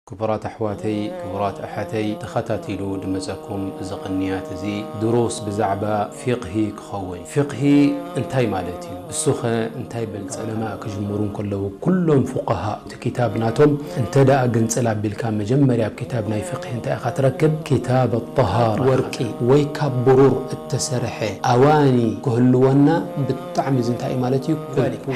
ክቡራት ኣሕዋተይ፣ ክቡራት ኣሓተይ፣ ተኸታቲሉ ድመጸኩም እዚ ቅንያት እዚ ድሩስ ብዛዕባ ፊቕሂ ክኸውን። ፊቕሂ እንታይ ማለት እዩ? እሱኸ እንታይ በልጸ? ዑለማ ክጅምሩ እንከለዉ ኩሎም ፉቃሃ እቲ ክታብ ናቶም እንተ ደኣ ግንጽል ኣቢልካ መጀመርያ ኣብ ክታብ ናይ ፊቕሂ እንታይ ኢኻ ትረክብ? ክታብ ኣጠሃራ። ወርቂ ወይ ካብ ብሩር እተሰርሐ ኣዋኒ ክህልወና ብጣዕሚ እዚ እንታይ እዩ ማለት እዩ?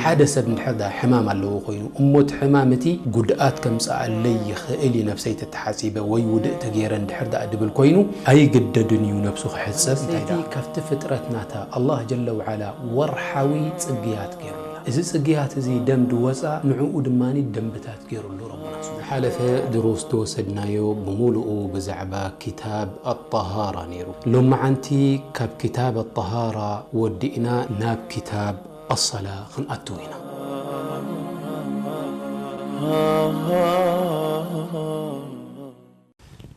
ሓደ ሰብ እንድሕር ደኣ ሕማም ኣለዎ ኮይኑ እሞ እቲ ሕማም እቲ ጉድኣት ከምጽኣለይ ይኽእል እዩ ነብሰይ ተተሓጺበ ወይ ውድእ ተገይረ እንድሕር ደኣ ድብል ኮይኑ ኣይግደድን እዩ ነብሱ ክሕጸብ። እንታይ ደኣ ካብቲ ፍጥረት ናታ ኣላህ ጀለ ወዓላ ወርሓዊ ጽግያት ገይሩላ። እዚ ጽግያት እዚ ደም ድወጻ ንዕኡ ድማ ደንብታት ገይሩሉ ረቡና ስብሓነ። ዝሓለፈ ድሩስ ዝወሰድናዮ ብምሉኡ ብዛዕባ ክታብ ኣጠሃራ ነይሩ። ሎመዓንቲ ካብ ክታብ ኣጠሃራ ወዲእና ናብ ክታብ ኣሰላ ክንኣትው ኢና።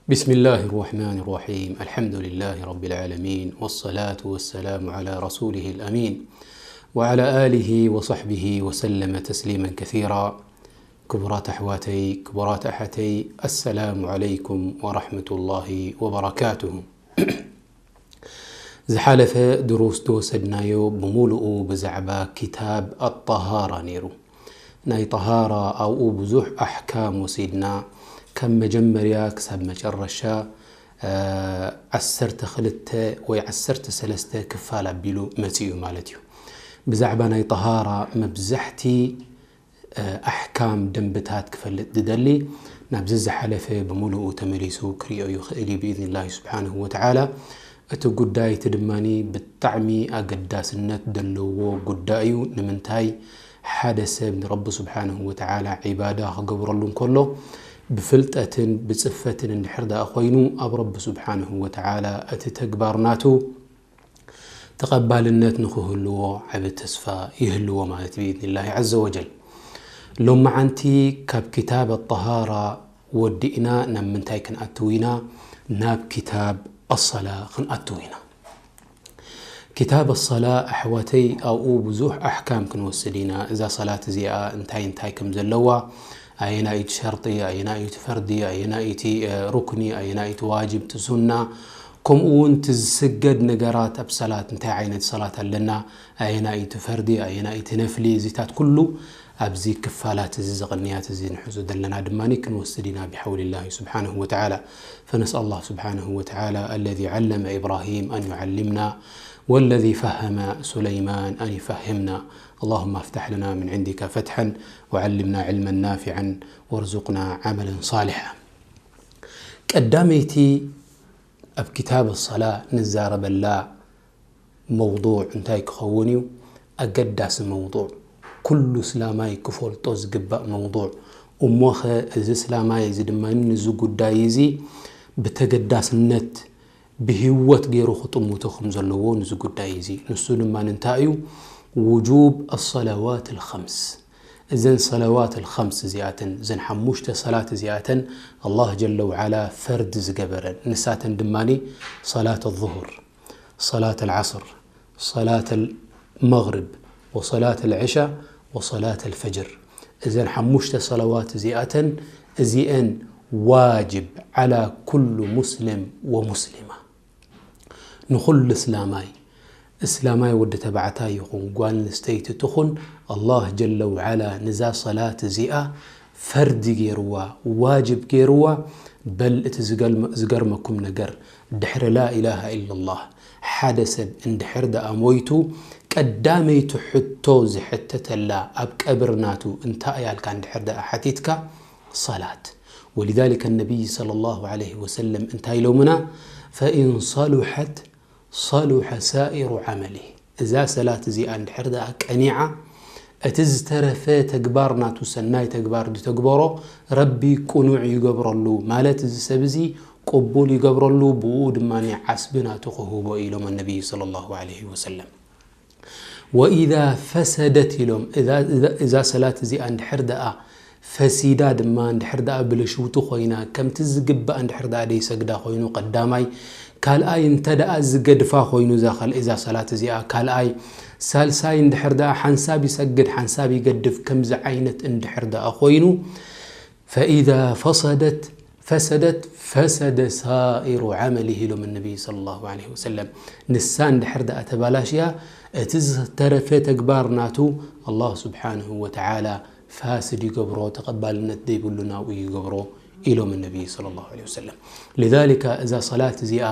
بسم الله الرحمن الرحيم. الحمد لله رب العالمين، والصلاة والسلام على رسوله الأمين، وعلى آله وصحبه وسلم تسليما كثيرا. ክቡራት ኣሕዋተይ፣ ክቡራት ኣሓተይ፣ السلام عليكم ورحمة الله وبركاته. ዝሓለፈ ድሩስ ዝወሰድናዮ ብምሉኡ ብዛዕባ ክታብ ኣጠሃራ ነይሩ። ናይ ጠሃራ ኣብኡ ብዙሕ ኣሕካም ወሲድና፣ ካብ መጀመርያ ክሳብ መጨረሻ፣ እ፣ ዓሰርተ ክልተ ወይ ዓሰርተ ሰለስተ ክፋል ኣቢሉ መጺኡ ማለት እዩ። ብዛዕባ ናይ ጠሃራ መብዛሕቲ፣ እ፣ ኣሕካም ደንብታት ክፈልጥ ዝደሊ ናብዚ ዝሓለፈ ብምሉኡ ተመሊሱ ክሪኦ ይኽእል እዩ ብኢዝኒላሂ ስብሓንሁ ወተዓላ። እቲ ጉዳይ እቲ ድማኒ ብጣዕሚ ኣገዳስነት ዘለዎ ጉዳይ እዩ። ንምንታይ? ሓደ ሰብ ንረቢ ስብሓንሁ ወተዓላ ዒባዳ ክገብረሉ እንከሎ ብፍልጠትን ብጽፈትን እንድሕር ደኣ ኮይኑ ኣብ ረቢ ስብሓንሁ ወተዓላ እቲ ተግባር ናቱ ተቐባልነት ንኽህልዎ ዓቢ ተስፋ ይህልዎ ማለት ብኢዝኒላሂ ዐዘ ወጀል። ሎመዓንቲ ካብ ክታብ ኣጠሃራ ወዲእና ናብ ምንታይ ክንኣትው ኢና? ናብ ክታብ ኣሰላ ክንኣትው ኢና። ክታብ ኣሰላ ኣሕዋተይ ኣብኡ ብዙሕ ኣሕካም ክንወስድ ኢና። እዛ ሰላት እዚኣ እንታይ እንታይ ከም ዘለዋ፣ ኣየናይ እቲ ሸርጢ፣ ኣየናይ እቲ ፈርዲ፣ ኣየናይ እቲ፣ እ፣ ሩክኒ፣ ኣየናይ እቲ ዋጅብ፣ እቲ ሱና፣ ከምኡ እውን እቲ ዝስገድ ነገራት ኣብ ሰላት እንታይ ዓይነት ሰላት ኣለና፣ ኣየናይ እቲ ፈርዲ፣ ኣየናይ እቲ ነፍሊ፣ እዚታት ኩሉ ኣብዚ ክፋላት እዚ፣ እዚ ቅንያት እዚ ንሕዞ ዘለና ድማ ክንወስድ ኢና ብሓውሊላሂ ስብሓንሁ ወተዓላ። فنسأل الله سبحانه وتعالى الذي علم إبراهيم أن يعلمنا والذي فهم سليمان أن يفهمنا. اللهم افتح لنا من عندك فتحا وعلمنا علما نافعا وارزقنا عملا صالحا. ቀዳመይቲ ኣብ ክታብ ሰላ ንዛረበላ መውዱዕ እንታይ ክኸውን እዩ? ኣገዳሲ መውዱዕ፣ ኩሉ እስላማይ ክፈልጦ ዝግባእ መውዱዕ። እሞኸ እዚ እስላማይ እዚ ድማ ንዚ ጉዳይ እዚ ብተገዳስነት ብህይወት ገይሩ ክጥምቶ ከም ዘለዎ ንዚ ጉዳይ እዚ። ንሱ ድማ እንታይ እዩ? ውጁብ ኣሰላዋት ኣልኸምስ። እዘን ሰላዋት ኣልኸምስ እዚኣተን፣ እዘን ሓሙሽተ ሰላት እዚኣተን ኣላህ ጀለ ወዓላ ፈርድ ዝገበረን፣ ንሳተን ድማኒ ሰላት ኣዙሁር፣ ሰላት ኣልዓስር፣ ሰላት ኣልመግሪብ፣ ወሰላት ኣልዕሻ፣ ወሰላት ኣልፈጅር። እዘን ሓሙሽተ ሰላዋት እዚኣተን፣ እዚአን ዋጅብ ዓላ ኩሉ ሙስሊም ወሙስሊማ። ንኹሉ እስላማይ፣ እስላማይ ወዲ ተባዕታይ ይኹን ጓል ኣንስተይቲ ትኹን፣ ኣላህ ጀለ ወዓላ ንዛ ሰላት እዚኣ ፈርዲ ገይርዋ፣ ዋጅብ ገይርዋ። በል እቲ ዝገልመ-፣ ዝገርመኩም ነገር፣ ድሕሪ ላኢላሃ ኢለላህ ሓደ ሰብ እንድሕር ደኣ ሞይቱ፣ ቀዳመይቲ ሕቶ ዝሕተተላ ኣብ ቀብር ናቱ እንታይ እያ ኢልካ እንድሕር ደኣ ሓቲትካ፣ ሰላት። ወሊዛሊከ ነቢይ ሰለላሁ ዐለይሂ ወሰለም እንታይ ኢሎምና? ፈኢን ሰሉሐት ሰሉሐ ሳኢሩ ዐመሊህ። እዛ ሰላት እዚኣ እንድሕር ደኣ ቀኒዓ፣ እቲ ዝተረፈ ተግባር ናቱ፣ ሰናይ ተግባር ዝተግበሮ፣ ረቢ ቅኑዕ ይገብረሉ፣ ማለት እዚ ሰብ እዚ ቅቡል ይገብረሉ፣ ብኡ ድማ ዓስቢ ናቱ ክህቦ ኢሎም ነቢይ ሰለላሁ ዐለይሂ ወሰለም። ወኢዛ ፈሰደት ኢሎም፣ እዛ፣ እዛ፣ እዛ ሰላት እዚኣ እንድሕር ደኣ ፈሲዳ ድማ፣ እንድሕር ደኣ ብልሽውቲ ኮይና፣ ከምቲ ዝግባእ እንድሕር ደኣ ደይሰግዳ ኮይኑ፣ ቀዳማይ፣ ካልኣይ እንተ ደኣ ዝገድፋ ኮይኑ፣ እዛ ካል-፣ እዛ ሰላት እዚኣ ካልኣይ፣ ሳልሳይ እንድሕር ደኣ ሓንሳብ ይሰግድ፣ ሓንሳብ ይገድፍ፣ ከምዚ ዓይነት እንድሕር ደኣ ኮይኑ፣ فإذا فسدت فسدت فسد سائر عمله ኢሎም ነቢይ صلى الله عليه وسلم። ንሳ እንድሕር ደኣ ተባላሽያ፣ እቲ ዝተረፈ ተግባር ናቱ ኣላህ ስብሓንሁ ወተዓላ ፋስድ ይገብሮ፣ ተቐባልነት ዘይብሉ ናብኡ ይገብሮ ኢሎም ነቢይ صلى الله عليه وسلم። لذلك እዛ ሰላት እዚኣ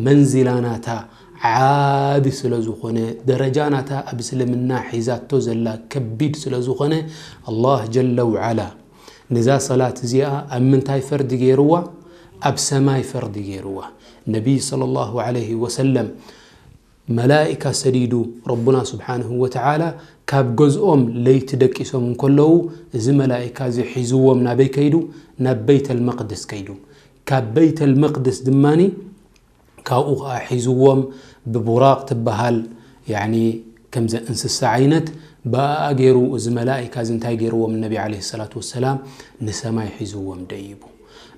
መንዚላ ናታ ዓቢ ስለ ዝኾነ፣ ደረጃ ናታ ኣብ እስልምና ሒዛቶ ዘላ ከቢድ ስለ ዝኾነ፣ ኣላህ ጀለ ወዓላ ነዛ ሰላት እዚኣ ኣብ ምንታይ ፈርዲ ገይርዋ? ኣብ ሰማይ ፈርዲ ገይርዋ። ነቢይ صلى الله عليه وسلم መላኢካ ሰዲዱ ረቡና ስብሓንሁ ወተዓላ ካብ ገዝኦም ለይቲ ደቂሶም እንከለዉ፣ እዚ መላኢካ እዚ ሒዝዎም ናበይ ከይዱ? ናብ በይተል መቅድስ ከይዱ። ካብ በይተል መቅድስ ድማኒ ካብኡ ኸዓ ሒዝዎም ብቡራቕ ትበሃል፣ ያኒ ከምዚ እንስሳ ዓይነት፣ ብኣኣ ገይሩ እዚ መላኢካ እዚ እንታይ ገይርዎም ነቢ ዓለይሂ ሰላቱ ወሰላም? ንሰማይ ሒዝዎም ደይቡ።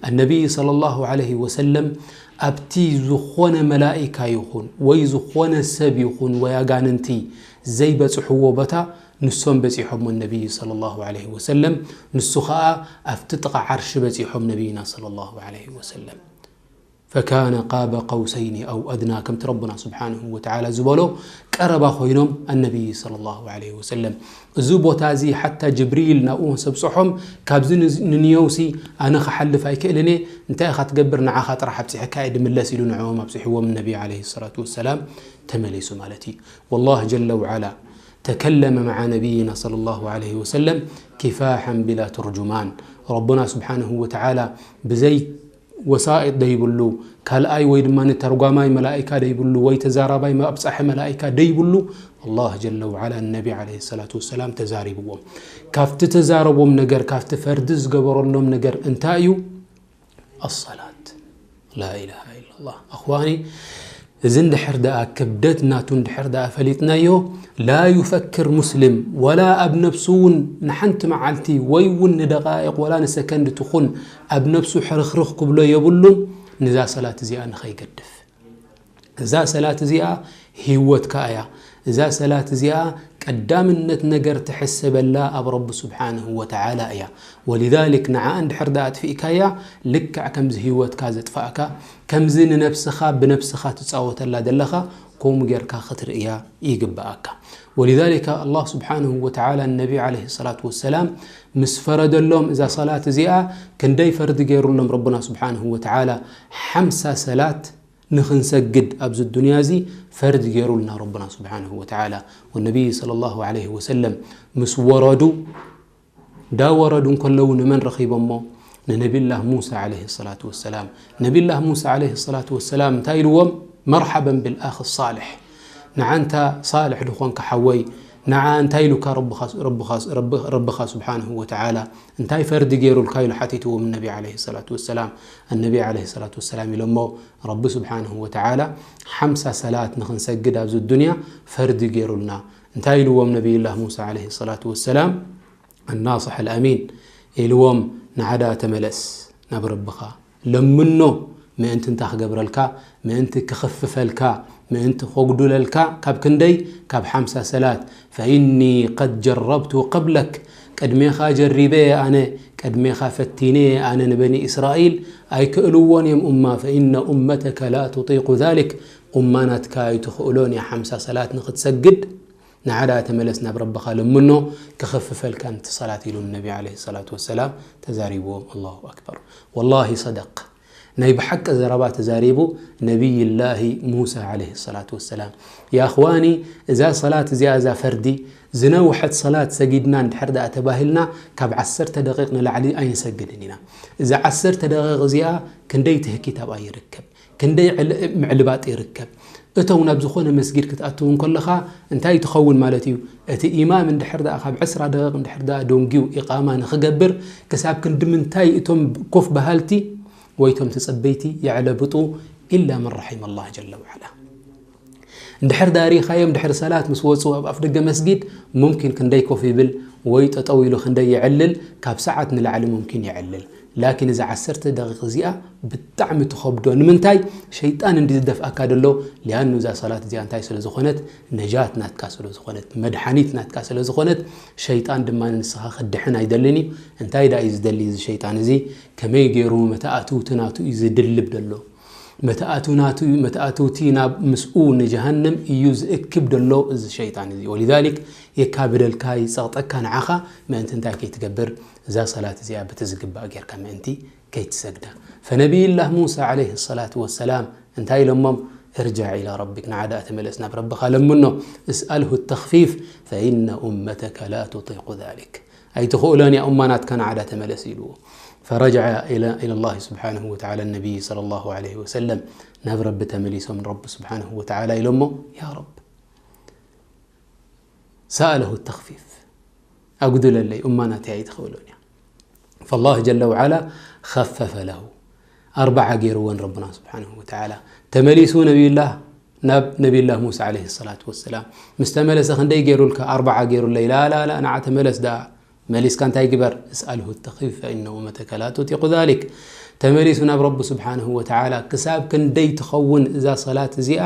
ኣነቢይ ሰለላሁ ዓለይሂ ወሰለም ኣብቲ ዝኾነ መላኢካ ይኹን ወይ ዝኾነ ሰብ ይኹን ወይ ኣጋንንቲ ዘይበጽሕዎ ቦታ ንሶም በጺሖሞ ነቢይ ሰለላሁ ዓለይሂ ወሰለም። ንሱ ኸዓ ኣብቲ ጥቓ ዓርሺ በጺሖም ነቢይና ሰለላሁ ዓለይሂ ወሰለም። ፈካነ ቃበ ቀውሰይኒ ኣው ኣድና፣ ከምቲ ረቡና ስብሓንሁ ወተዓላ ዝበሎ ቀረባ ኮይኖም ኣነቢይ ሰለላሁ ዓለይሂ ወሰለም። እዚ ቦታ እዚ ሓታ ጅብሪል ናብኡ ምስ ኣብጽሖም ካብዚ ን- ንንየውሲ ኣነ ክሓልፍ ኣይክእልን እየ፣ እንታይ ኢኻ ትገብር ንዓኻ ጥራሕ ኣብጺሐካ እየ ድምለስ ኢሉ ንዕኦም ኣብጽሕዎም ነቢ ዓለይሂ ሰላቱ ወሰላም ተመሊሱ ማለት እዩ። ወላህ ጀለ ወዓላ ተከለመ መዓ ነቢይና ሰለላሁ ዓለይሂ ወሰለም ኪፋሓን ቢላ ትርጁማን። ረቡና ስብሓንሁ ወተዓላ ብዘይ ወሳኢጥ ደይብሉ ካልኣይ ወይ ድማ ንተርጓማይ መላኢካ ደይብሉ ወይ ተዛራባይ ኣብጻሒ መላኢካ ደይብሉ ኣላህ ጀለ ወዓላ ንነቢ ዓለይሂ ሰላቱ ወሰላም ተዛሪብዎም። ካብቲ ተዛረቦም ነገር ካብቲ ፈርዲ ዝገበረሎም ነገር እንታይ እዩ? ኣሰላት። ላኢላሃ ኢላላህ ኣኽዋኒ። እዚ እንድሕር ደኣ ክብደት ናቱ እንድሕር ደኣ ፈሊጥናዮ ላ ዩፈክር ሙስሊም ወላ ኣብ ነብሱ እውን ንሓንቲ መዓልቲ ወይ እውን ንደቃይቕ ወላ ንሰከንድ ትኹን ኣብ ነብሱ ሕርኽርኽ ክብሎ የብሉን። ንዛ ሰላት እዚኣ ንኸይገድፍ እዛ ሰላት እዚኣ ህይወትካ እያ። እዛ ሰላት እዚኣ ቀዳምነት ነገር ትሕሰበላ ኣብ ረቢ ስብሓንሁ ወተዓላ እያ። ወሊዛሊክ ንዓ እንድሕር ደኣ ኣጥፊእካያ ልክዕ ከምዚ ህይወትካ ዘጥፋእካ ከምዚ ንነብስኻ ብነብስኻ ትጻወተላ ዘለኻ ከምኡ ጌርካ ክትርእያ ይግብኣካ። ወሊዛሊክ ኣላህ ስብሓንሁ ወተዓላ ንነቢ ዓለይሂ ሰላቱ ወሰላም ምስ ፈረደሎም እዛ ሰላት እዚኣ ክንደይ ፈርዲ ገይሩሎም ረቡና ስብሓንሁ ወተዓላ ሓምሳ ሰላት ንኽንሰግድ ኣብዚ ዱንያ እዚ ፈርድ ገይሩልና ረቡና ስብሓንሁ ወተዓላ። ወነቢይ ሰለላሁ ዓለይሂ ወሰለም ምስ ወረዱ ዳ ወረዱ እንከለዉ ንመን ረኺቦሞ? ንነቢላህ ሙሳ ዓለይሂ ሰላቱ ወሰላም። ነቢላህ ሙሳ ዓለይሂ ሰላቱ ወሰላም እንታይ ኢልዎም? መርሓበን ብልኣኽ ሳልሕ። ንዓንታ ሳልሕ ድኾንካ ሓወይ ንዓ እንታይ ኢሉካ ረብኻ ስብሓንሁ ወተዓላ እንታይ ፈርዲ ገይሩልካ ኢሉ ሓቲትዎም ነቢ ዓለይሂ ሰላቱ ወሰላም። ኣነቢ ዓለይሂ ሰላቱ ወሰላም ኢሎሞ ረቢ ስብሓንሁ ወተዓላ ሓምሳ ሰላት ንኽንሰግድ ኣብዚ ዱንያ ፈርዲ ገይሩልና። እንታይ ኢልዎም ነቢይላህ ሙሳ ዓለይሂ ሰላቱ ወሰላም? ኣናስሕ ኣልኣሚን ኢልዎም ንዓዳ ተመለስ ናብ ረብኻ ለምኖ ምእንቲ እንታይ ክገብረልካ ምእንቲ ክኽፍፈልካ ምእንቲ ከጉዱለልካ ካብ ክንደይ ካብ ሓምሳ ሰላት። ፈኢኒ ቀድ ጀረብቱ ቀብለክ ቅድሜኻ ጀሪበ ኣነ ቅድሜኻ ፈቲነ ኣነ ንበኒ እስራኤል ኣይክእልዎን እዮም እማ ፈኢነ ኡመተከ ላ ቱጢቁ ዛሊክ ኡማ ናትካ ኣይትኽእሎን እያ ሓምሳ ሰላት ንኽትሰግድ ንዓዳ ተመለስ ናብ ረብኻ ለምኖ ክኽፍፈልካ ንቲ ሰላት ኢሉ ነቢ ዓለይሂ ሰላቱ ወሰላም ተዛሪብዎም። ኣላሁ ኣክበር። ወላሂ ሰደቅ ናይ ብሓቂ ዘረባ ተዛሪቡ ነቢይላሂ ሙሳ ዓለይሂ ሰላቱ ወሰላም። ያ እኽዋኒ እዛ ሰላት እዚኣ እዛ ፈርዲ ዝነውሐት ሰላት ሰጊድና እንድሕር ደኣ ተባሂልና ካብ ዓሰርተ ደቂቕ ንላዕሊ ኣይንሰግድን ኢና። እዛ ዓሰርተ ደቂቕ እዚኣ ክንደይ ትህኪት ኣብኣ ይርከብ። ክንደይ ምዕልባጥ ይርከብ። እተው ናብ ዝኾነ መስጊድ ክትኣትው እንከለኻ እንታይ ትኸውን ማለት እዩ? እቲ ኢማም እንድሕር ደኣ ካብ ዕስራ ደቂቕ እንድሕር ደኣ ደንጊዩ ኢቓማ ንኽገብር ክሳብ ክንዲ ምንታይ እቶም ኮፍ በሃልቲ ወይ እቶም ተጸበይቲ የዕለብጡ ኢላ መን ረሒመ ኣላህ ጀለ ወዓላ። እንድሕር ደኣ ርኢኻዮም ድሕሪ ሰላት ምስ ወጹ ኣብ ኣፍ ደገ መስጊድ ሙምኪን ክንደይ ኮፍ ይብል ወይ ጠጠው ኢሉ ክንደይ የዕልል ካብ ሰዓት ንላዕሊ ሙምኪን የዕልል። ላኪን እዛ ዓሰርተ ደቂቕ እዚኣ ብጣዕሚ ትኸብዶ። ንምንታይ? ሸይጣን እንዲ ዝደፍኣካ ደሎ። ሊኣኑ እዛ ሰላት እዚኣ እንታይ ስለ ዝኾነት? ነጃት ናትካ ስለ ዝኾነት፣ መድሓኒት ናትካ ስለ ዝኾነት፣ ሸይጣን ድማ ንስኻ ክድሕን ኣይደልን እዩ። እንታይ ደኣ እዩ ዝደሊ እዚ ሸይጣን እዚ? ከመይ ገይሩ መተኣትውቲ ናቱ እዩ ዝድልብ ደሎ? መተኣትው ናቱ፣ መተኣትውቲ ናብ ምስኡ ንጀሃነም እዩ ዝእክብ ደሎ እዚ ሸይጣን እዚ። ወሊዛሊክ የካብደልካ፣ ይጸቕጠካ ንዓኻ። ምእንቲ እንታይ ከይትገብር? እዛ ሰላት እዚኣ በቲ ዝግባእ ጌርካ ምእንቲ ከይትሰግዳ። ፈነቢይላህ ሙሳ ዓለይሂ ሰላቱ ወሰላም እንታይ ኢሎሞም? እርጃዕ ኢላ ረቢክ፣ ንዓ ደኣ ተመለስ ናብ ረብኻ ለምኖ። እስኣልሁ ተኽፊፍ ፈኢነ ኡመተከ ላ ቱጢቁ ዛሊክ። ኣይትኽእሎን እያ እማ ናትካ፣ ንዓ ደኣ ተመለስ ኢልዎ። ፈረጀዐ ኢለ-፣ ኢለላህ ስብሓንሁ ወተዓላ ነቢይ ሰለላሁ ዓለይሂ ወሰለም ናብ ረቢ ተመሊሶም ረቢ ስብሓንሁ ወተዓላ ኢሎሞ፣ ያ ረብ፣ ሰኣለሁ ተኽፊፍ፣ ኣጉድለለይ፣ እማ ናተይ ኣይትኽእሎን እያ። ፈላህ ጀለ ወዓላ ኸፈፈ ለሁ፣ ኣርባዓ ገይርወን ረብና ስብሓንሁ ወተዓላ። ተመሊሱ ነቢዩላህ ናብ ነቢዩላህ ሙሳ ዓለይሂ ሰላቱ ወሰላም ምስ ተመለሰ ክንደይ ገይሩልካ? ኣርባዓ ገይሩለይ። ላ ላ ላ፣ ንዓ ተመለስ ደኣ። መሊስካ እንታይ ግበር? እስኣልሁ ተኽፊፍ ፈኢነ ኡመተከ ላ ቱጢቁ ዛሊክ። ተመሊሱ ናብ ረቢ ስብሓንሁ ወተዓላ ክሳብ ክንደይ ትኸውን እዛ ሰላት እዚኣ?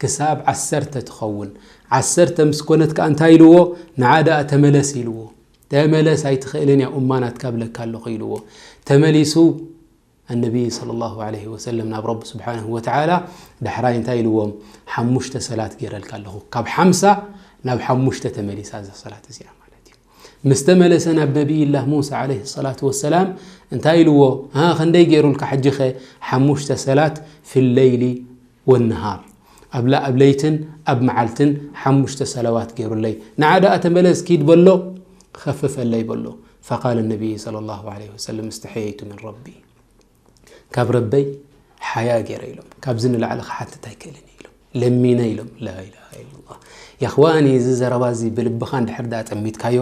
ክሳብ ዓሰርተ ትኸውን። ዓሰርተ ምስ ኮነት ከኣ እንታይ ኢልዎ? ንዓ ደኣ ተመለስ ኢልዎ። ተመለስ ኣይትኽእልን እያ እማ ናትካ እብለካ ኣለኹ ኢልዎ። ተመሊሱ ኣነቢይ ሰለላሁ ዓለይሂ ወሰለም ናብ ረቢ ስብሓንሁ ወተዓላ ዳሕራይ እንታይ ኢልዎም? ሓሙሽተ ሰላት ገይረልካ ኣለኹ። ካብ ሓምሳ ናብ ሓሙሽተ ተመሊሳ እዛ ሰላት እዚኣ ማለት እዩ። ምስ ተመለሰ ናብ ነቢይላህ ሙሳ ዓለይሂ ሰላቱ ወሰላም እንታይ ኢልዎ? ሃ፣ ክንደይ ገይሩልካ ሕጂኸ? ሓሙሽተ ሰላት ፊለይሊ ወነሃር፣ ኣብ ላ-፣ ኣብ ለይትን ኣብ መዓልትን ሓሙሽተ ሰለዋት ገይሩለይ። ንዓ ደኣ ተመለስ ኪድ በሎ፣ ኸፍፈለይ በሎ። ፈቃለ ነቢይ ሰለላሁ ዓለይሂ ወሰለም፣ እስተሐየይቱ ምን ረቢ፣ ካብ ረበይ ሓያ ገይረ ኢሎም። ካብዚ ንላዕሊ ክሓትት ኣይክእልን እየ ኢሎም። ለሚነ ኢሎም። ላኢላሃ ኢለላህ። ያኽዋኒ፣ እዚ ዘረባ እዚ ብልብኻ እንድሕር ደኣ ጠሚትካዮ፣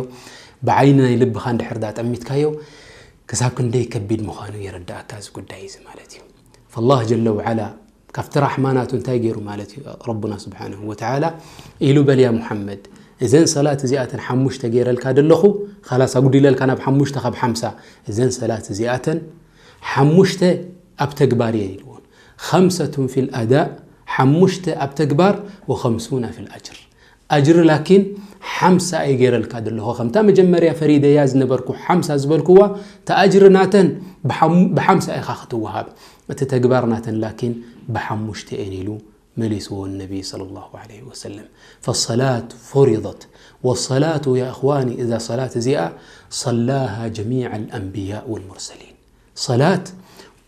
ብዓይኒ ናይ ልብኻ እንድሕር ደኣ ጠሚትካዮ፣ ክሳብ ክንደይ ከቢድ ምዃኑ የረድኣካ እዚ ጉዳይ እዚ ማለት እዩ። ፈላህ ጀለ ወዓላ ካብቲ ራሕማናቱ እንታይ ገይሩ ማለት እዩ? ረቡና ስብሓንሁ ወተዓላ ኢሉ፣ በል ያ ሙሓመድ፣ እዘን ሰላት እዚኣተን ሓሙሽተ ገይረልካ ደለኹ፣ ኻላስ ኣጉዲለልካ ናብ ሓሙሽተ ካብ ሓምሳ። እዘን ሰላት እዚኣተን ሓሙሽተ ኣብ ተግባር እየን ኢልዎን። ኸምሰቱን ፊል ኣዳእ፣ ሓሙሽተ ኣብ ተግባር፣ ወኸምሱና ፊል ኣጅር። ኣጅሪ ላኪን ሓምሳ እየ ገይረልካ ደለኹ። ከምታ መጀመርያ ፈሪደያ ዝነበርኩ ሓምሳ ዝበልክዋ፣ እታ ኣጅሪ ናተን ብሓም-፣ ብሓምሳ ኢኻ ክትወሃብ። እቲ ተግባር ናተን ላኪን ብሓሙሽተ እየን ኢሉ መሊስዎ ነቢ ሰለላሁ ዓለይሂ ወሰለም። ፈሰላት ፉሪደት። ወሰላቱ ያ እኽዋኒ፣ እዛ ሰላት እዚኣ ሰላሃ ጀሚዕ ኣልኣንብያእ ወልሙርሰሊን። ሰላት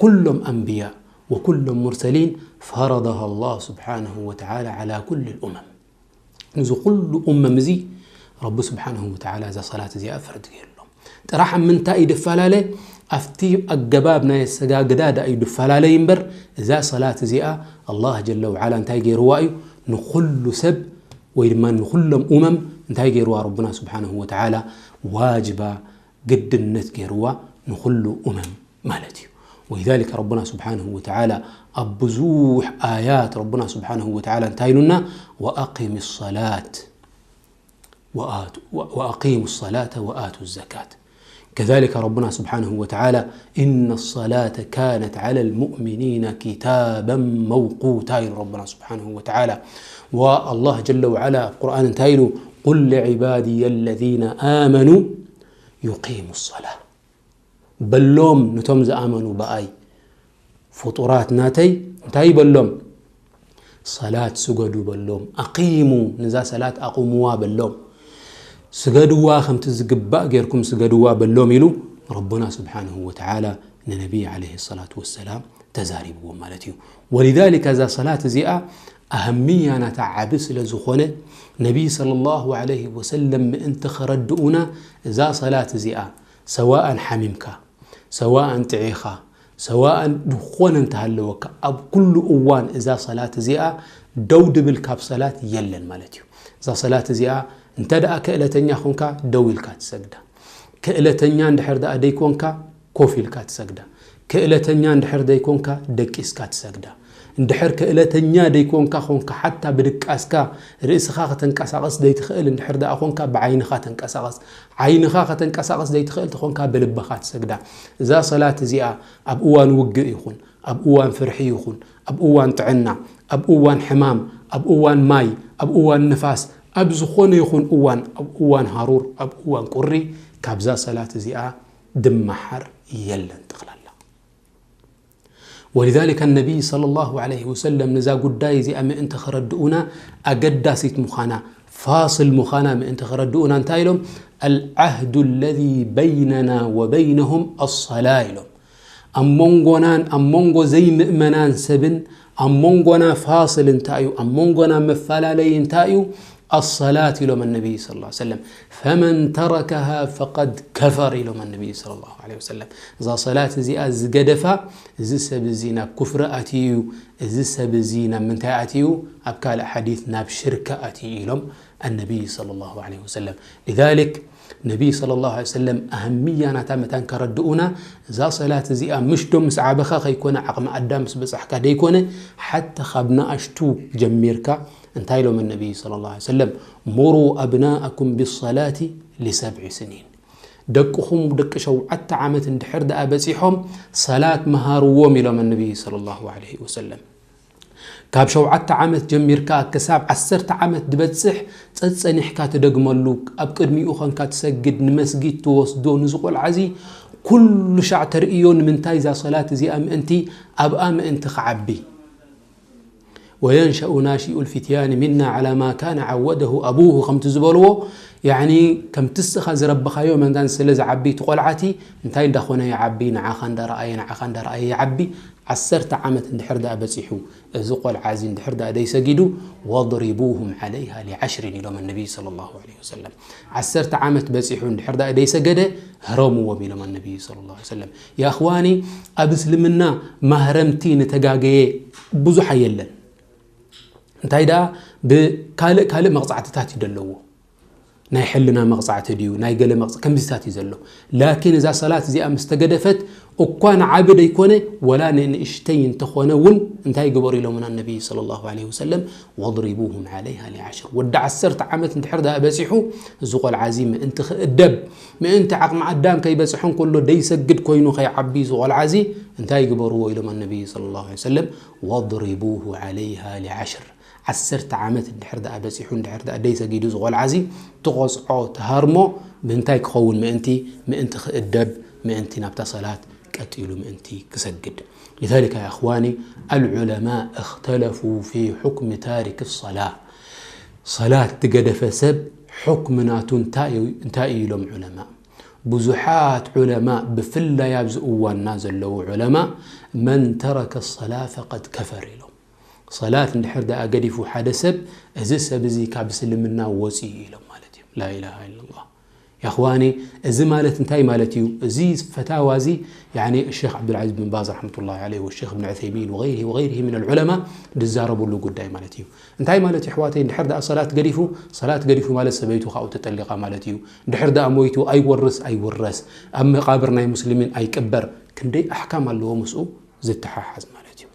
ኩሎም ኣንብያእ ወኩሎም ሙርሰሊን ፈረደሃ ኣላህ ስብሓንሁ ወተዓላ ዓላ ኩል ልኡመም። ንዚ ኩሉ ኡመም እዚ ረቢ ስብሓንሁ ወተዓላ እዛ ሰላት እዚኣ ፈርድ ገይሩሎም። ጥራሕ ኣብ ምንታይ እዩ ድፈላለ? ኣብቲ ኣገባብ ናይ ኣሰጋግዳ ደኣ እዩ ድፈላለ እምበር፣ እዛ ሰላት እዚኣ ኣላህ ጀለ ወዓላ እንታይ ገይርዋ እዩ? ንኹሉ ሰብ ወይ ድማ ንኹሎም ኡመም እንታይ ገይርዋ? ረቡና ስብሓንሁ ወተዓላ ዋጅባ፣ ግድነት ገይርዋ ንኹሉ ኡመም ማለት እዩ። ወሊዛሊከ ረቡና ስብሓንሁ ወተዓላ ኣብ ብዙሕ ኣያት ረቡና ስብሓንሁ ወተዓላ እንታይ ኢሉና? ወኣቂሚ ሰላት ወኣቱ-፣ ወ-፣ ወኣቂሙ ሰላተ ወኣቱ ዘካት። ከዛሊከ ረቡና ስብሓንሁ ወተዓላ፣ ኢነ ሰላተ ካነት ዓላ ልሙእሚኒነ ኪታበን መውቁታ ኢሉ ረቡና ስብሓንሁ ወተዓላ። ወኣላህ ጀለ ወዓላ ኣብ ቁርኣን እንታይ ኢሉ? ቁል ሊዕባድየ ለዚነ ኣመኑ ዩቂሙ ሰላ። በሎም፣ ነቶም ዝኣመኑ ብኣይ ፍጡራት ናተይ እንታይ በሎም? ሰላት ስገዱ በሎም። ኣቂሙ፣ ነዛ ሰላት ኣቑምዋ በሎም። ስገድዋ፣ ከምቲ ዝግባእ ጌርኩም ስገድዋ በሎም ኢሉ ረቡና ስብሓንሁ ወተዓላ ንነቢይ ዓለይሂ ሰላቱ ወሰላም ተዛሪብዎም ማለት እዩ። ወሊዛሊከ እዛ ሰላት እዚኣ ኣህምያ ናታ ዓቢ ስለ ዝኾነ ነቢይ ሰለላሁ ዓለይሂ ወሰለም ምእንቲ ኸረድኡና እዛ ሰላት እዚኣ ሰዋእን ሓሚምካ፣ ሰዋእን ጥዒኻ፣ ሰዋእን ዝኾነ እንተሃለወካ፣ ኣብ ኩሉ እዋን እዛ ሰላት እዚኣ ደው ድብል ካብ ሰላት የለን ማለት እዩ። እዛ ሰላት እዚኣ እንተ ደኣ ክእለተኛ ኾንካ ደው ኢልካ ትሰግዳ። ክእለተኛ እንድሕር ደኣ ደይኮንካ ኮፍ ኢልካ ትሰግዳ። ክእለተኛ እንድሕር ዘይኮንካ ደቂስካ ትሰግዳ። እንድሕር ክእለተኛ ዘይኮንካ ኾንካ ሓታ ብድቃስካ ርእስኻ ከተንቀሳቐስ ዘይትኽእል እንድሕር ደኣ ኾንካ ብዓይንኻ ተንቀሳቐስ። ዓይንኻ ከተንቀሳቐስ ዘይትኽእል ተኾንካ ብልብኻ ትሰግዳ። እዛ ሰላት እዚኣ ኣብ እዋን ውግእ ይኹን፣ ኣብ እዋን ፍርሒ ይኹን፣ ኣብ እዋን ጥዕና፣ ኣብ እዋን ሕማም፣ ኣብ እዋን ማይ፣ ኣብ እዋን ንፋስ፣ ኣብ ዝኾነ ይኹን እዋን፣ ኣብ እዋን ሃሩር፣ ኣብ እዋን ቁሪ፣ ካብዛ ሰላት እዚኣ ድመሓር የለን ጠቕላላ። ولذلك النبي صلى الله عليه وسلم ነዛ ጉዳይ እዚኣ ምእንቲ ከረድኡና ኣገዳሲት ምዃና ፋስል ምዃና ምእንቲ ከረድኡና እንታይ ኢሎም? العهد الذي بيننا وبينهم الصلاة ኢሎም። ኣብ መንጎናን ኣብ መንጎ ዘይምእመናን ሰብን ኣብ መንጎና ፋስል እንታይ እዩ? ኣብ መንጎና መፈላለይ እንታይ እዩ? الصلاة ኢሎም النبي صلى الله عليه وسلم. فمن تركها فقد كفر ኢሎም النبي صلى الله عليه وسلم። እዛ ሰላት እዚኣ ዝገደፋ እዚ ሰብ እዚ ናብ ኩፍሪ ኣትዩ እዩ። እዚ ሰብ እዚ ናብ ምንታይ ኣትዩ? ኣብ ካልእ ሓዲት ናብ ሽርክ ኣትዩ ኢሎም النبي صلى الله عليه وسلم. لذلك ነቢ صلى الله عليه وسلم ኣህምያ ናታ መታን ከረድኡና እዛ ሰላት እዚኣ ምሽ ዶ ምስ ዓበኻ ከይኮነ ዓቕሚ ኣዳም ምስ በጻሕካ ደይኮነ ሓታ ካብ ንኣሽቱ ጀሚርካ እንታይ ኢሎም النبي صلى الله عليه وسلم مروا أبناءكم بالصلاة لسبع سنين ደቅኹም ደቂ ሸውዓተ ዓመት እንድሕር ደኣ በጺሖም ሰላት መሃርዎም ኢሎም النبي صلى الله عليه وسلم ካብ ሸውዓተ ዓመት ጀሚርካ ክሳብ ዓሰርተ ዓመት ዝበጽሕ ጸጸኒሕካ ትደግመሉ ኣብ ቅድሚኡ ኸንካ ትሰግድ ንመስጊድ ትወስዶ ንዝቆልዓ እዚ ኩሉ ሻዕ ተርእዮ ንምንታይ እዛ ሰላት እዚኣ ምእንቲ ኣብኣ ምእንቲ ክዓቢ وينشأ ناشئ الفتيان منا على ما كان عوده أبوه ከምቲ ዝበልዎ يعني ከምቲ እስኻ ዝረብኻዮ መንታን ስለ ዝዓቢ እቲ ቆልዓቲ እንታይ እንዳኾነ ይዓቢ ንዓኻ እንዳረኣየ ንዓኻ እንዳረኣየ ይዓቢ ዓሰርተ ዓመት እንድሕር ደኣ በጺሑ እዚ ቆልዓ እዚ እንድሕር ደኣ ደይሰጊዱ واضربوهم عليها لعشر ኢሎም النبي صلى الله عليه وسلم ዓሰርተ ዓመት በጺሑ እንድሕር ደኣ ደይሰገደ ህረምዎም ኢሎም النبي صلى الله عليه وسلم يا إخواني ኣብ እስልምና ማህረምቲ ንተጋገየ ብዙሕ ኣየለን እንታይ ደኣ ብካልእ ካልእ መቕጻዕትታት እዩ ዘለዎ ናይ ሕልና መቕጻዕቲ ድዩ ናይ ገለ መቕጻ ከምዚታት እዩ ዘሎ ላኪን እዛ ሰላት እዚኣ ምስ ተገደፈት እኳ ንዓቢ ደይኮነ ወላ ንንእሽተይ እንተኾነ እውን እንታይ ግበሩ ኢሎምና ነቢ صلى الله عليه وسلم واضربوهم عليها لعشر ወዲ ዓሰርተ ዓመት እንድሕር ደኣ በጺሑ እዚ ቆልዓ እዚ ምእንቲ ክእደብ ምእንቲ ዓቕሚ ኣዳም ከይበጽሖ እንከሎ ደይሰግድ ኮይኑ ከይዓቢ እዚ ቆልዓ እዚ እንታይ ግበርዎ ኢሎም ነቢ صلى الله عليه وسلم واضربوه عليها لعشر ዓሰርተ ዓመት እንድሕር ደኣ በጺሑ እንድሕር ደኣ ደይ ሰጊዱ ዝቆልዓ እዚ ትቆጽዖ ትሃርሞ ምንታይ ክኸውን ምእንቲ ምእንቲ ክእደብ ምእንቲ ናብታ ሰላት ቀጢሉ ምእንቲ ክሰግድ لذلك يا إخواني العلماء اختلفوا في حكم تارك الصلاة ሰላት ዝገደፈ ሰብ ሕክም ናቱ እንታይ እዩ ኢሎም ዑለማ ብዙሓት ዑለማ ብፍላይ ኣብዚ እዋንና ዘለዉ ዑለማ من ترك الصلاة فقد كفر ኢሎም ሰላት እንድሕር ደኣ ገዲፉ ሓደ ሰብ እዚ ሰብ እዚ ካብ እስልምና ወፂኡ ኢሎም ማለት እዮም لا إله إلا الله يا إخواني እዚ ማለት እንታይ ማለት እዩ እዚ ፈታዋ እዚ يعني الشيخ عبد العزيز بن باز رحمة الله عليه والشيخ ابن عثيمين وغيره وغيره من العلماء ዝዛረብሉ ጉዳይ ማለት እዩ እንታይ ማለት እዩ ኣሕዋተይ እንድሕር ደኣ ሰላት ገዲፉ ሰላት ገዲፉ ማለት ሰበይቱ ካብኡ ተጠሊቓ ማለት እዩ እንድሕር ደኣ ሞይቱ ኣይወርስ ኣይውረስ ኣብ መቓብር ናይ ሙስሊሚን ኣይቅበር ክንደይ ኣሕካም ኣለዎ ምስኡ ዝተሓሓዝ ማለት እዩ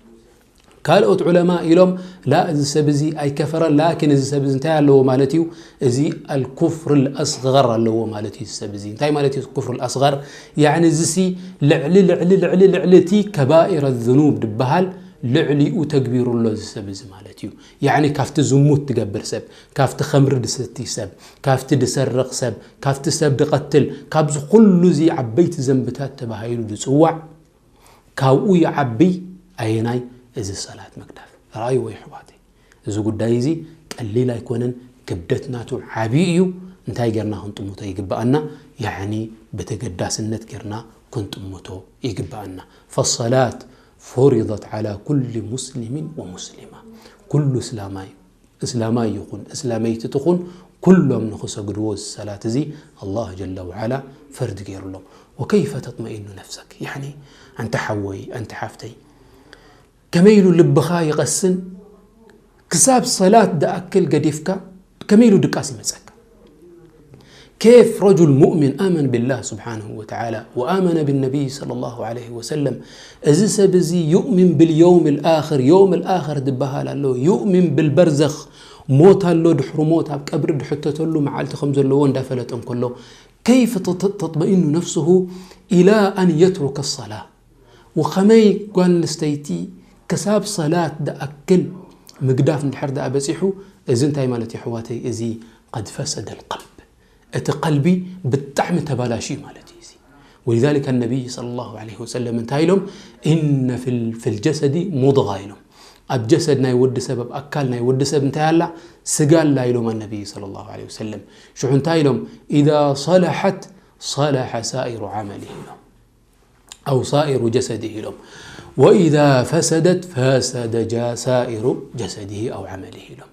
ካልኦት ዑለማ ኢሎም ላ እዚ ሰብ እዚ ኣይከፈረን ላኪን እዚ ሰብ እዚ እንታይ ኣለዎ ማለት እዩ እዚ الكفر الأصغر ኣለዎ ማለት እዩ እዚ ሰብ እዚ እንታይ ማለት እዩ الكفر الأصغر يعني እዚ ሲ ልዕሊ ልዕሊ ልዕሊ ልዕሊ እቲ ከባኢረ ዝኑብ ድበሃል ልዕሊኡ ተግቢሩ ኣሎ እዚ ሰብ እዚ ማለት እዩ يعني ካብቲ ዝሙት ትገብር ሰብ ካብቲ ከምሪ ድሰቲ ሰብ ካብቲ ድሰርቕ ሰብ ካብቲ ሰብ ድቐትል ካብዚ ኩሉ እዚ ዓበይቲ ዘንብታት ተባሂሉ ድፅዋዕ ካብኡ ይዓቢ ኣየናይ እዚ ሰላት ምግዳፍ ረኣይዎ ይሕዋተይ እዚ ጉዳይ እዚ ቀሊል ኣይኮነን ክብደት ናቱ ዓብዪ እዩ እንታይ ጌርና ክንጥምቶ ይግብኣና ያዕኒ ብተገዳስነት ጌርና ክንጥምቶ ይግብኣና فالصلاة فرضت على كل مسلم ومسلمة ኩሉ እስላማይ እስላማይ ይኹን እስላመይቲ ትኹን ኩሎም ንኽሰግድዎ እዚ ሰላት እዚ ኣላህ ጀለ ወዓላ ፈርድ ገይሩሎም وكيف تطمئن نفسك يعني ኣንታ ሓወይ ኣንታ ሓፍተይ ከመይ ኢሉ ልብኻ ይቐስን ክሳብ ሰላት ደኣክል ገዲፍካ ከመይ ኢሉ ድቃስ ይመፀካ كيف رجل مؤمن آمن بالله سبحانه وتعالى وآمن بالنبي صلى الله عليه وسلم، እዚ ሰብ እዚ يؤمن باليوم الآخر، يوم الآخر ዝበሃል ኣሎ፣ يؤمن بالبرزخ، ሞት ኣሎ፣ ድሕሪ ሞት ኣብ ቀብሪ ድሕተተሉ መዓልቲ ከም ዘለዎ እንዳፈለጠ እንከሎ، كيف تط- تطمئن نفسه إلى أن يترك الصلاة؟ وኸመይ ጓል ኣንስተይቲ ክሳብ ሰላት ደኣክል ምግዳፍ እንድሕር ደኣ በጺሑ፣ እዚ እንታይ ማለት እዩ ኣሕዋተይ? እዚ قد فسد القلب። እቲ ቀልቢ ብጣዕሚ ተባላሽዩ ማለት እዩ እዚ። ولذلك النبي صلى الله عليه وسلم እንታይ ኢሎም? إن في ال- في الجسد مضغة ኢሎም። ኣብ ጀሰድ ናይ ወዲ ሰብ፣ ኣብ ኣካል ናይ ወዲ ሰብ እንታይ ኣላ? ስጋ ኣላ ኢሎም ኣነቢ صلى الله عليه وسلم። ሽዑ እንታይ ኢሎም? إذا صلحت صلح سائر عمله ኢሎም። أو سائر جسده ኢሎም። وإذا فسدت فسد جا- سائر جسده أو عمله ኢሎም።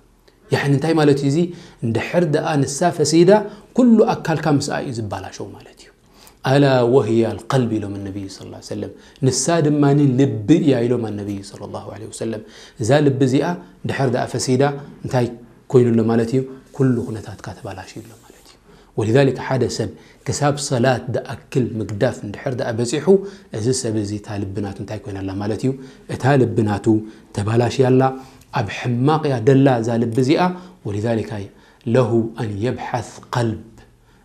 ያኒ እንታይ ማለት እዩ እዚ? እንድሕር ደኣ ንሳ ፈሲዳ ኩሉ ኣካልካ ምስኣ እዩ ዝበላሸው ማለት እዩ። ألا وهي القلب ኢሎም ነቢይ صلى الله عليه وسلم። ንሳ ድማ ልቢ እያ ኢሎም ነቢይ صلى الله عليه وسلم። እዛ ልቢ እዚኣ እንድሕር ደኣ ፈሲዳ እንታይ ኮይኑ ኣሎ ማለት እዩ? ኩሉ ኩነታትካ ተባላሽዩ ኣሎ ማለት እዩ። ولذلك ሓደ ሰብ ክሳብ ሰላት ደኣክል ምግዳፍ እንድሕር ደኣ በጺሑ፣ እዚ ሰብ እዚ እታ ልቢ ናቱ እንታይ ኮይና ኣላ ማለት እዩ? እታ ልቢ ናቱ ተባላሽያ ኣላ፣ ኣብ ሕማቕ እያ ደላ እዛ ልቢ እዚኣ። ولذلك له أن يبحث قلب።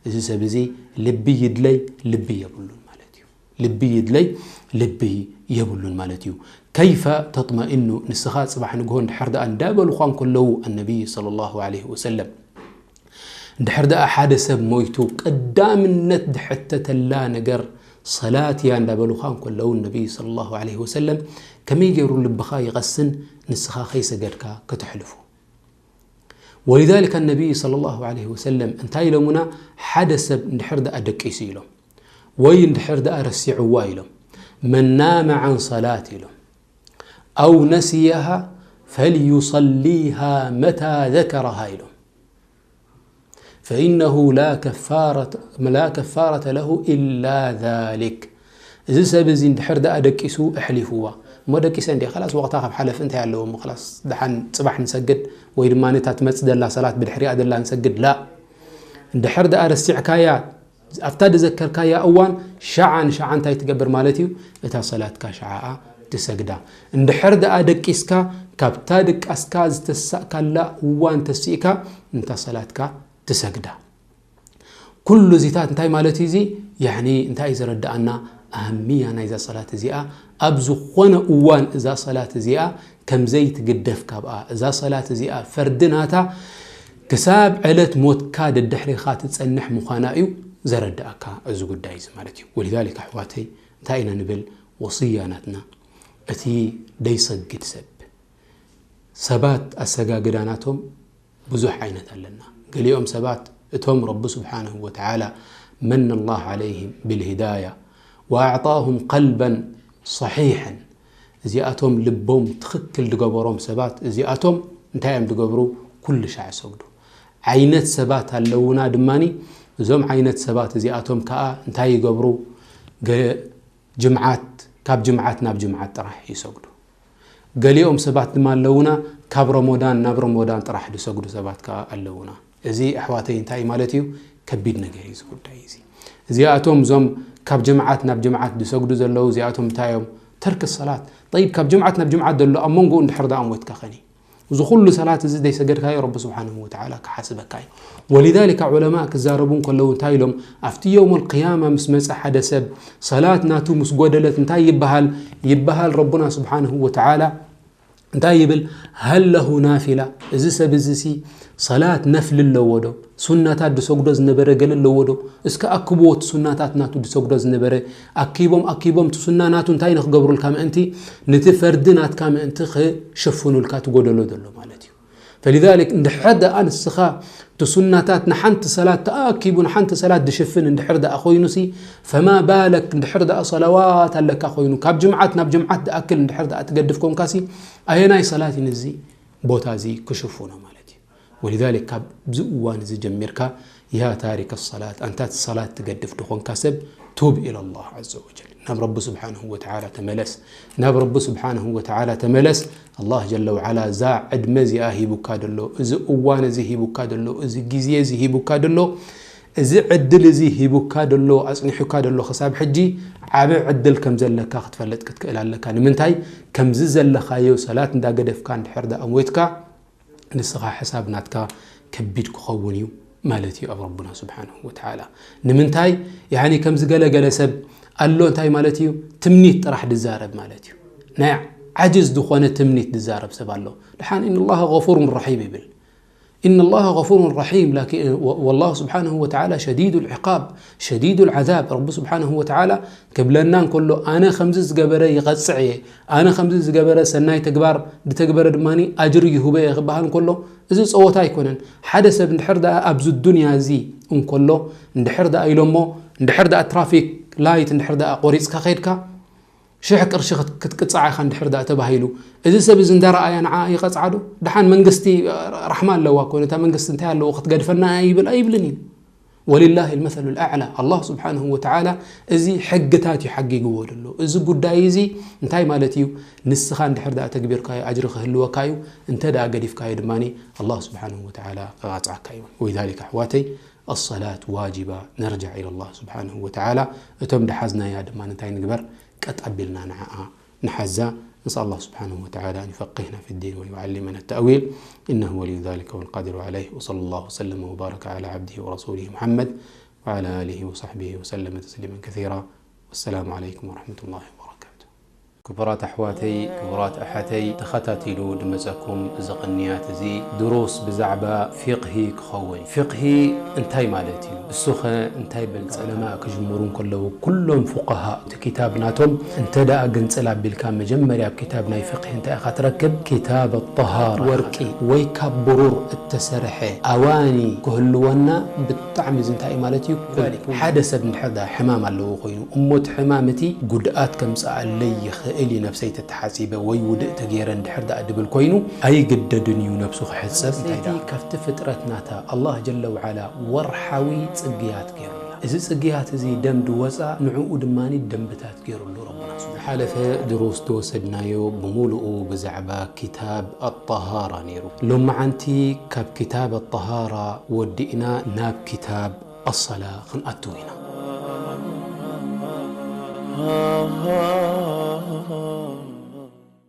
እዚ ሰብ እዚ ልቢ ይድለይ፣ ልቢ የብሉን ማለት እዩ። ልቢ ይድለይ፣ ልቢ የብሉን ማለት እዩ። كيف تطمئن ንስኻ ጽባሕ ንግሆ እንድሕር ደኣ እንዳበሉኻ እንከለዉ ኣነቢይ صلى الله عليه وسلم እንድሕር ደኣ ሓደ ሰብ ሞይቱ ቀዳምነት ድሕተተላ ነገር ሰላት እያ እንዳበሉኻ እንከለዉ ነቢይ صلى الله عليه وسلم ከመይ ገይሩ ልብኻ ይቐስን ንስኻ ከይሰገድካ ከተሕልፎ። ولذلك النبي صلى الله عليه وسلم እንታይ ኢሎሙና? ሓደ ሰብ እንድሕር ደኣ ደቂሱ ኢሎም ወይ እንድሕር ደኣ ረሲዕዋ ኢሎም من نام عن صلاة ኢሎም أو نسيها فليصليها متى ذكرها ኢሎም فإنه لا كفارة لا كفارة له إلا ذلك። እዚ ሰብ እዚ እንድሕር ደኣ ደቂሱ ኣሕሊፍዋ እሞ ደቂሰ እንዲ ኸላስ ወቕታ ካብ ሓለፍ እንታይ ኣለዎ እሞ ኸላስ ደሓን ጽባሕ ንሰግድ ወይ ድማ ነታ ትመጽእ ደላ ሰላት ብድሕሪኣ ደላ ንሰግድ ላ እንድሕር ደኣ ረሲዕካያ ኣብታ ዝዘከርካያ እዋን ሸዓ ንሸዓ እንታይ ትገብር ማለት እዩ? እታ ሰላትካ ሸዓኣ ትሰግዳ። እንድሕር ደኣ ደቂስካ ካብታ ድቃስካ ዝተሳእካላ እዋን ተሲእካ እንታ ሰላትካ ትሰግዳ። ኩሉ እዚታት እንታይ ማለት እዩ እዚ? ያኒ እንታይ እዩ ዘረድኣና? ኣህምያ ናይዛ ሰላት እዚኣ ኣብ ዝኾነ እዋን እዛ ሰላት እዚኣ ከም ዘይትግደፍ ካብኣ እዛ ሰላት እዚኣ ፈርዲ ናታ ክሳብ ዕለት ሞትካ ደድሕሪኻ ትጸንሕ ምዃና እዩ ዘረድኣካ እዚ ጉዳይ እዚ ማለት እዩ። ولذلك ኣሕዋተይ እንታይ ኢና ንብል? ወስያ ናትና እቲ ደይሰግድ ሰብ ሰባት ኣሰጋግዳ ናቶም ብዙሕ ዓይነት ኣለና። ገሊኦም ሰባት እቶም ረቢ ስብሓንሁ ወተዓላ መነ ላህ ዓለይህም ብልሂዳያ ወኣዕጣሁም ቀልበን ሰሒሐን እዚኣቶም ልቦም ትኽክል ዝገበሮም ሰባት እዚኣቶም እንታይ እዮም ዝገብሩ? ኩሉ ሻዕ ይሰግዱ። ዓይነት ሰባት ኣለውና ድማኒ እዞም ዓይነት ሰባት እዚኣቶም ከዓ እንታይ ይገብሩ? ገ- ጅምዓት ካብ ጅምዓት ናብ ጅምዓት ጥራሕ ይሰግዱ። ገሊኦም ሰባት ድማ ኣለውና ካብ ረሞዳን ናብ ረሞዳን ጥራሕ ዝሰግዱ ሰባት ከዓ ኣለውና። እዚ ኣሕዋተይ እንታይ ማለት እዩ? ከቢድ ነገር እዩ እዚ ጉዳይ እዚ። እዚኣቶም እዞም ካብ ጅምዓት ናብ ጅምዓት ዝሰግዱ ዘለዉ እዚኣቶም እንታይ እዮም? ተርክ ሰላት። ጠይብ ካብ ጅምዓት ናብ ጅምዓት ዘሎ ኣብ መንጎኡ እንድሕር ደኣ ሞትካ ኸኒ እዚ ኩሉ ሰላት እዚ ዘይሰገድካዮ ረቢ ስብሓንሁ ወተዓላ ክሓስበካ እዩ። ወሊዛሊካ ዑለማ ክዛረቡ እንከለዉ እንታይ ኢሎም ኣብቲ የውም ልቅያማ ምስ መፀ ሓደ ሰብ ሰላት ናቱ ምስ ጎደለት እንታይ ይበሃል? ይበሃል ረቡና ስብሓንሁ ወተዓላ እንታይ ይብል? ሀል ለሁ ናፊላ? እዚ ሰብ እዚ ሲ ሰላት ነፍሊ ኣለዎ ዶ? ሱናታት ድሰግዶ ዝነበረ ገለ ኣለዎ ዶ? እስከ ኣክብዎ እቲ ሱናታት ናቱ ድሰግዶ ዝነበረ ኣኪቦም ኣኪቦም እቲ ሱና ናቱ እንታይ ንክገብሩልካ ምእንቲ ንቲ ፈርዲ ናትካ ምእንቲ ክሽፍኑልካ ትጎደሎ ዘሎ ማለት እዩ። ፈሊዛሊክ እንድሕር ደኣ ንስኻ እቲ ሱናታት ንሓንቲ ሰላት ተኣኪቡ ንሓንቲ ሰላት ድሽፍን እንድሕር ደኣ ኮይኑሲ ፈማ ባለክ እንድሕር ደኣ ሰለዋት ኣለካ ኮይኑ ካብ ጅምዓት ናብ ጅምዓት ድኣክል እንድሕር ደኣ ትገድፍ ኮንካሲ ኣየናይ ሰላት እዩ ነዚ ቦታ እዚ ክሽፍኖ ማለት እዩ። ወሊዛሊክ ካብዚ እዋን እዚ ጀሚርካ ያ ታሪክ ሰላት ኣንታ እቲ ሰላት ትገድፍ ድኾንካ ሰብ ቱብ ኢላ ላህ ዘ ወጀል ናብ ረቢ ስብሓንሁ ወተዓላ ተመለስ። ናብ ረቢ ስብሓንሁ ወተዓላ ተመለስ። ኣላህ ጀለ ወዓላ እዛ ዕድመ እዚኣ ሂቡካ ደሎ፣ እዚ እዋን እዚ ሂቡካ ደሎ፣ እዚ ግዜ እዚ ሂቡካ ደሎ እዚ ዕድል እዚ ሂቡካ ደሎ፣ ኣጽኒሑካ ደሎ፣ ክሳብ ሕጂ ዓቢ ዕድል ከም ዘለካ ክትፈልጥ ክትክእል ኣለካ። ንምንታይ? ከምዚ ዘለኻዮ ሰላት እንዳገደፍካ እንድሕር ደኣ ሞይትካ፣ ንስኻ ሕሳብ ናትካ ከቢድ ክኸውን እዩ ማለት እዩ ኣብ ረቡና ስብሓንሁ ወተዓላ። ንምንታይ? ያኒ ከምዚ ገለገለ ሰብ ኣሎ፣ እንታይ ማለት እዩ? ትምኒት ጥራሕ ድዛረብ ማለት እዩ። ናይ ዓጅዝ ዝኾነ ትምኒት ድዛረብ ሰብ ኣሎ። ድሓን ኢነላሃ ገፉሩን ረሒም ይብል። ኢነላሃ ገፉሩን ረሒም፣ ላኪን ወ-፣ ወላሁ ስብሓንሁ ወተዓላ ሸዲዱል ዒቃብ፣ ሸዲዱል ዓዛብ። ረቢ ስብሓንሁ ወተዓላ ክብለና እንከሎ፣ ኣነ ከምዚ ዝገበረ ይቐጽዕ እየ፣ ኣነ ከምዚ ዝገበረ ሰናይ ተግባር ድተግበረ ድማኒ ኣጅሪ ይሁበ እየ ክበሃል እንከሎ፣ እዚ ጸወታ ኣይኮነን። ሓደ ሰብ እንድሕር ደኣ ኣብዚ ዱንያ እዚ እንከሎ፣ እንድሕር ደኣ ኢሎሞ፣ እንድሕር ደኣ ትራፊክ ላይት እንድሕር ደኣ ቆሪጽካ ከይድካ፣ ሽሕ ቅርሺ ክት-፣ ክትቅጻዕ ኢኻ እንድሕር ደኣ ተባሂሉ፣ እዚ ሰብ እዚ እንዳረኣያ ንዓ ይቐጽዓ ዶ? ደሓን መንግስቲ ራሕማ ኣለዋ እኮ፣ ነታ መንግስቲ እንታይ ኣለዎ ክትገድፈና ይብል ኣይብልን እዩ። ወሊላሂ ልመሰሉ ልኣዕላ፣ ኣላህ ስብሓንሁ ወተዓላ እዚ ሕግታት እዩ ሓጊግዎ ዘሎ። እዚ ጉዳይ እዚ እንታይ ማለት እዩ? ንስኻ እንድሕር ደኣ ተግቢርካዮ ኣጅሪ ክህልወካ እዩ። እንተ ደኣ ገዲፍካዮ ድማ ኣላህ ስብሓንሁ ወተዓላ ክቐጽዓካ እዩ። ወሊዛሊክ ኣሕዋተይ፣ ኣሰላት ዋጅባ፣ ነርጃዕ ኢለላህ ስብሓንሁ ወተዓላ። እቶም ድሓዝናያ ድማ እንታይ ንግበር? ቀጥ ኣቢልና ንዓኣ ንሓዛ። نسأل الله سبحانه وتعالى أن يفقهنا في الدين ويعلمنا التأويل، إنه ولي ذلك والقادر عليه. وصلى الله وسلم وبارك على عبده ورسوله محمد وعلى آله وصحبه وسلم تسليما كثيرا. والسلام عليكم ورحمة الله وبركاته. ክቡራት ኣሕዋተይ፣ ክቡራት ኣሓተይ፣ ተኸታቲሉ ድመጸኩም እዚ ቅንያት እዚ ድሩስ ብዛዕባ ፊቕሂ ክኸውን። ፊቕሂ እንታይ ማለት እዩ? እሱኸ እንታይ በል? ዑለማ ክጅምሩ እንከለዉ፣ ኩሎም ፉቀሃ እቲ ኪታብ ናቶም እንተ ደኣ ግንጽል ኣቢልካ፣ መጀመርያ ኣብ ኪታብ ናይ ፊቕሂ እንታይ ኢኻ ትረክብ? ኪታብ ጠሃራ። ወርቂ ወይ ካብ ብሩር እተሰርሐ ኣዋኒ ክህልወና ብጣዕሚ እዚ እንታይ እዩ ማለት እዩ? ሓደ ሰብ እንድሕር ደኣ ሕማም ኣለዎ ኮይኑ፣ እሞ እቲ ሕማም እቲ ጉድኣት ከምጽኣለይ ይኽእል እዩ፣ ነብሰይ ተተሓጺበ ወይ ውድእ ተገይረ እንድሕር ደኣ ድብል ኮይኑ፣ ኣይግደድን እዩ ነብሱ ክሕጸብ። እንታይ ደኣ? ካብቲ ፍጥረት ናታ ኣላህ ጀለ ወዓላ ወርሓዊ ጽግያት ገይሩላ። እዚ ጽግያት እዚ ደም ድወጻ፣ ንዕኡ ድማኒ ደንብታት ገይሩሉ ረቡና ስብሓነ። ዝሓለፈ ድሩስ ዝወሰድናዮ ብምሉኡ ብዛዕባ ኪታብ ኣጠሃራ ነይሩ። ሎመዓንቲ ካብ ኪታብ ኣጠሃራ ወዲእና ናብ ኪታብ ኣሰላ ክንኣትው ኢና።